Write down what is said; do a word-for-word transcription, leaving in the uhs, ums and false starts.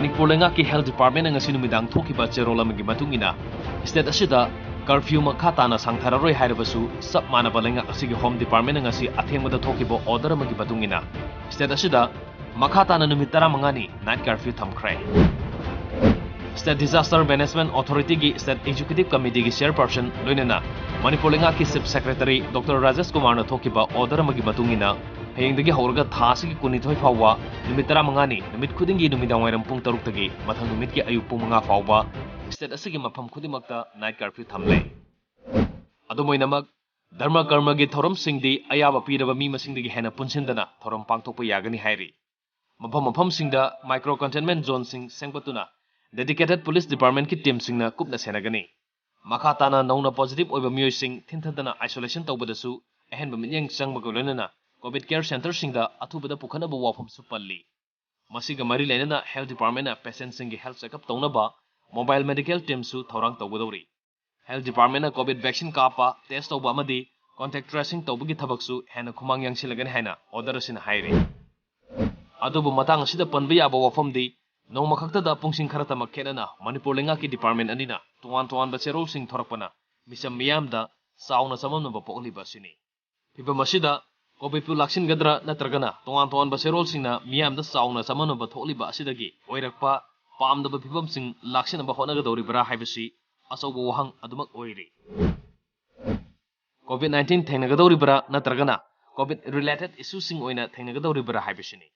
ꯃꯅꯤꯄꯨꯔ ꯂꯩꯉꯥꯛꯀꯤ Health Department ꯉꯁꯤ ꯅꯨꯃꯤꯗꯥꯡ ꯊꯣꯛꯈꯤꯕ ꯆꯦꯔꯣꯜ ꯑꯃꯒꯤ ꯃꯇꯨꯡ ꯏꯟꯅ, state ꯑꯁꯤꯗ curfew ꯃꯈꯥ ꯇꯥꯅ ꯁꯥꯡꯊꯔꯔꯣꯏ ꯍꯥꯏꯔꯕꯁꯨ, ꯆꯞ ꯃꯥꯟꯅꯕ ꯂꯩꯉꯥꯛ ꯑꯁꯤꯒꯤ Home Department ꯉꯁꯤ ꯑꯊꯦꯡꯕꯗ ꯊꯣꯛꯈꯤꯕ order ꯑꯃꯒꯤ ꯃꯇꯨꯡ ꯏꯟꯅ, state ꯑꯁꯤꯗ ꯃꯈꯥ ꯇꯥꯅ ꯅꯨꯃꯤꯠ ꯇꯔꯥꯃꯉꯥꯅꯤ night curfew ꯊꯝꯈ꯭ꯔꯦ꯫ State Disaster Management Authority ꯒꯤ State Executive Committee ꯒꯤ chairperson ꯂꯣꯏꯅꯅ ꯃꯅꯤꯄꯨꯔ ꯂꯩꯉꯥꯛꯀꯤ Chief Secretary Doctor ꯔꯥꯖꯦꯁ ꯀꯨꯃꯥꯔꯅ ꯊꯣꯛꯈꯤꯕ order ꯑꯃꯒꯤ ꯃꯇꯨꯡ ꯏꯟꯅ, ꯍꯌꯦꯡꯗꯒꯤ ꯍꯧꯔꯒ ꯊꯥ ꯑꯁꯤꯒꯤ ꯀꯨꯟꯅꯤꯊꯣꯏ ꯐꯥꯎꯕ ꯅꯨꯃꯤꯠ ꯇꯔꯥꯃꯉꯥꯅꯤ, ꯅꯨꯃꯤꯠ ꯈꯨꯗꯤꯡꯒꯤ ꯅꯨꯃꯤꯗꯥꯡꯋꯥꯏꯔꯝ ꯄꯨꯡ ꯇꯔꯨꯛꯇꯒꯤ ꯃꯊꯪ ꯅꯨꯃꯤꯠꯀꯤ ꯑꯌꯨꯛ ꯄꯨꯡ ꯃꯉꯥ ꯐꯥꯎꯕ state ꯑꯁꯤꯒꯤ ꯃꯐꯝ ꯈꯨꯗꯤꯡꯃꯛꯇ night curfew ꯊꯝꯂꯦ꯫ ꯑꯗꯨꯝ ꯑꯣꯏꯅꯃꯛ, ꯙꯔꯃ ꯀꯔꯃꯒꯤ ꯊꯧꯔꯝꯁꯤꯡꯗꯤ ꯑꯌꯥꯕ ꯄꯤꯔꯕ ꯃꯤ ꯃꯁꯤꯡꯗꯒꯤ ꯍꯦꯟꯅ ꯄꯨꯟꯁꯤꯟꯗꯅ ꯊꯧꯔꯝ ꯄꯥꯡꯊꯣꯛꯄ ꯌꯥꯒꯅꯤ ꯍꯥꯏꯔꯤ꯫ ꯃꯐꯝ ꯃꯐꯝꯁꯤꯡꯗ micro containment zoneꯁꯤꯡ ꯁꯦꯝꯒꯠꯇꯨꯅ dedicated police departmentꯀꯤ teamꯁꯤꯡꯅ ꯀꯨꯞꯅ ꯁꯦꯟꯅꯒꯅꯤ꯫ ꯃꯈꯥ ꯇꯥꯅ ꯅꯧꯅ positive ꯑꯣꯏꯕ ꯃꯤꯑꯣꯏꯁꯤꯡ ꯊꯤꯟꯊꯗꯅ isolation ꯇꯧꯕꯗꯁꯨ ꯑꯍꯦꯟꯕ ꯃꯤꯠꯌꯦꯡ ꯆꯪꯕꯒ ꯂꯣꯏꯅꯅ COVID care centreꯁꯤꯡꯗ ꯑꯊꯨꯕꯗ ꯄꯨꯈꯠꯅꯕ ꯋꯥꯐꯝꯁꯨ ꯄꯜꯂꯤ꯫ ꯃꯁꯤꯒ ꯃꯔꯤ ꯂꯩꯅꯅ Health Departmentꯅ patientꯁꯤꯡꯒꯤ health checkup ꯇꯧꯅꯕ mobile medical teamꯁꯨ ꯊꯧꯔꯥꯡ ꯇꯧꯒꯗꯧꯔꯤ꯫ Health Departmentꯅ COVID vaccine ꯀꯥꯞꯄ, test ꯇꯧꯕ ꯑꯃꯗꯤ contact tracing ꯇꯧꯕꯒꯤ ꯊꯕꯛꯁꯨ ꯍꯦꯟꯅ ꯈꯨꯃꯥꯡ ꯌꯥꯡꯁꯤꯜꯂꯒꯅꯤ ꯍꯥꯏꯅ order ꯑꯁꯤꯅ ꯍꯥꯏꯔꯤ꯫ ꯑꯗꯨꯕꯨ ꯃꯇꯥꯡ ꯑꯁꯤꯗ ꯄꯟꯕ ꯌꯥꯕ ꯋꯥꯐꯝꯗꯤ, ꯅꯣꯡꯃ ꯈꯛꯇꯗ ꯄꯨꯡꯁꯤꯡ ꯈꯔꯇꯃꯛ ꯈꯦꯠꯅꯅ ꯃꯅꯤꯄꯨꯔ ꯂꯩꯉꯥꯛꯀꯤ department ꯑꯅꯤꯅ ꯇꯣꯉꯥꯟ ꯇꯣꯉꯥꯟꯕ ꯆꯦꯔꯣꯜꯁꯤꯡ ꯊꯣꯔꯛꯄꯅ ꯃꯤꯆꯝ ꯃꯤꯌꯥꯝꯗ ꯆꯥꯎꯅ ꯆꯃꯝꯅꯕ ꯄꯣꯛꯍꯜꯂꯤꯕ ꯑꯁꯤꯅꯤ꯫ ꯐꯤꯚꯝ ꯑꯁꯤꯗ COVIDꯄꯨ ꯂꯥꯛꯁꯤꯟꯒꯗ꯭ꯔꯥ ꯅꯠꯇ꯭ꯔꯒꯅ ꯇꯣꯉꯥꯟ ꯇꯣꯉꯥꯟꯕ ꯆꯦꯔꯣꯜꯁꯤꯡꯅ ꯃꯤꯌꯥꯝꯗ ꯆꯥꯎꯅ ꯆꯃꯝꯅꯕ ꯊꯣꯛꯂꯤꯕ ꯑꯁꯤꯗꯒꯤ ꯑꯣꯏꯔꯛꯄ ꯄꯥꯝꯗꯕ ꯐꯤꯚꯝꯁꯤꯡ ꯂꯥꯛꯁꯤꯟꯅꯕ ꯍꯣꯠꯅꯒꯗꯧꯔꯤꯕ꯭ꯔꯥ ꯍꯥꯏꯕꯁꯤ ꯑꯆꯧꯕ ꯋꯥꯍꯪ ꯑꯗꯨꯃꯛ ꯑꯣꯏꯔꯤ꯫ COVID nineteen ꯊꯦꯡꯅꯒꯗꯧꯔꯤꯕ꯭ꯔꯥ ꯅꯠꯇ꯭ꯔꯒꯅ COVID related issueꯁꯤꯡ ꯑꯣꯏꯅ ꯊꯦꯡꯅꯒꯗꯧꯔꯤꯕ꯭ꯔꯥ ꯍꯥꯏꯕꯁꯤꯅꯤ꯫